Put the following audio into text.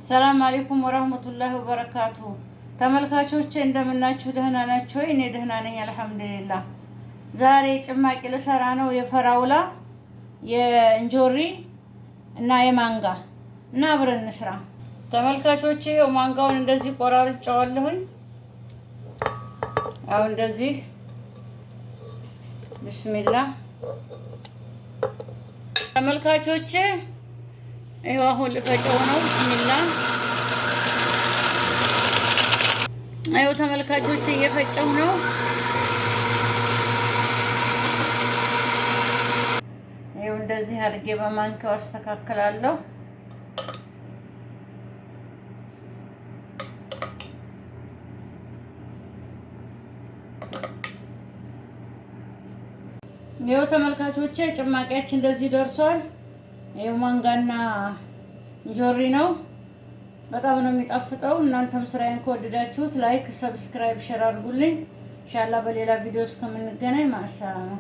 ሰላም አለይኩም ወራህመቱላሂ ወበረካቱ። ተመልካቾቼ እንደምናችሁ ደህና ናችሁ ወይ? እኔ ደህና ነኝ አልሐምዱሊላህ። ዛሬ ጭማቂ ልሰራ ነው። የፈራውላ፣ የእንጆሪ እና የማንጋ እና አብረን እንስራ። ተመልካቾቼ ይኸው ማንጋውን እንደዚህ ቆራርጬዋለሁኝ። አሁን እንደዚህ ብስሚላህ። ተመልካቾቼ ይኸው አሁን ልፈጨው ነው። ብስሚላ። ይኸው ተመልካቾቼ እየፈጨው ነው። ይኸው እንደዚህ አድርጌ በማንኪያው አስተካክላለሁ። ይኸው ተመልካቾቼ ጭማቂያችን እንደዚህ ደርሷል። ይኸው ማንጋና እንጆሪ ነው። በጣም ነው የሚጣፍጠው። እናንተም ስራዬን ከወደዳችሁት like፣ subscribe፣ share አድርጉልኝ። ኢንሻአላህ በሌላ ቪዲዮ እስከምንገናኝ ማሰላማ።